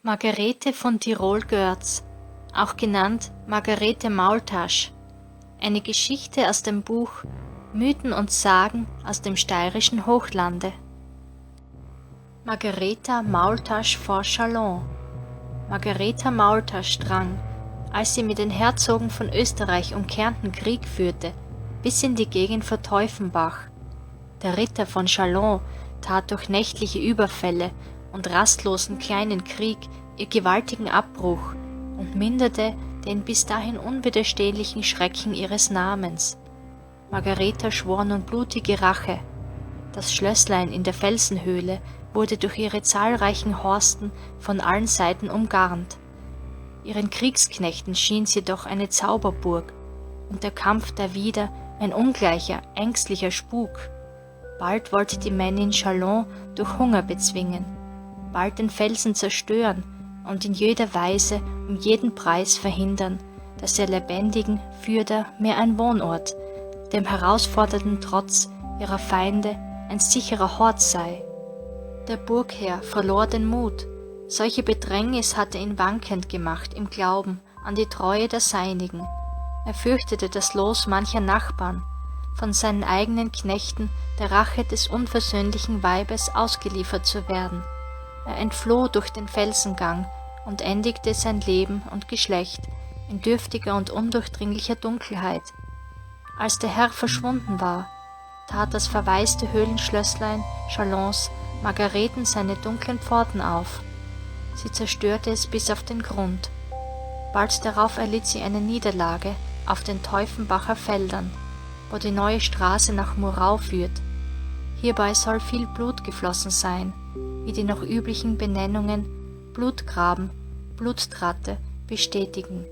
Margarete von Tirol-Görz, auch genannt Margarete Maultasch, eine Geschichte aus dem Buch Mythen und Sagen aus dem steirischen Hochlande. Margareta Maultasch vor Chalon. Margareta Maultasch drang, als sie mit den Herzogen von Österreich um Kärnten Krieg führte, bis in die Gegend vor Teufenbach. Der Ritter von Chalon tat durch nächtliche Überfälle und rastlosen kleinen Krieg ihr gewaltigen Abbruch und minderte den bis dahin unwiderstehlichen Schrecken ihres Namens. Margareta schwor nun blutige Rache. Das Schlösslein in der Felsenhöhle wurde durch ihre zahlreichen Horsten von allen Seiten umgarnt. Ihren Kriegsknechten schien sie doch eine Zauberburg und der Kampf dawider ein ungleicher, ängstlicher Spuk. Bald wollte die Männin Chalon durch Hunger bezwingen, bald den Felsen zerstören und in jeder Weise um jeden Preis verhindern, dass der Lebendigen fürder mehr ein Wohnort, dem herausfordernden Trotz ihrer Feinde ein sicherer Hort sei. Der Burgherr verlor den Mut, solche Bedrängnis hatte ihn wankend gemacht im Glauben an die Treue der Seinigen. Er fürchtete das Los mancher Nachbarn, von seinen eigenen Knechten der Rache des unversöhnlichen Weibes ausgeliefert zu werden. Er entfloh durch den Felsengang und endigte sein Leben und Geschlecht in dürftiger und undurchdringlicher Dunkelheit. Als der Herr verschwunden war, tat das verwaiste Höhlenschlößlein Chalons Margareten seine dunklen Pforten auf. Sie zerstörte es bis auf den Grund. Bald darauf erlitt sie eine Niederlage auf den Teufenbacher Feldern, wo die neue Straße nach Murau führt. Hierbei soll viel Blut geflossen sein, wie die noch üblichen Benennungen Blutgraben, Bluttratte bestätigen.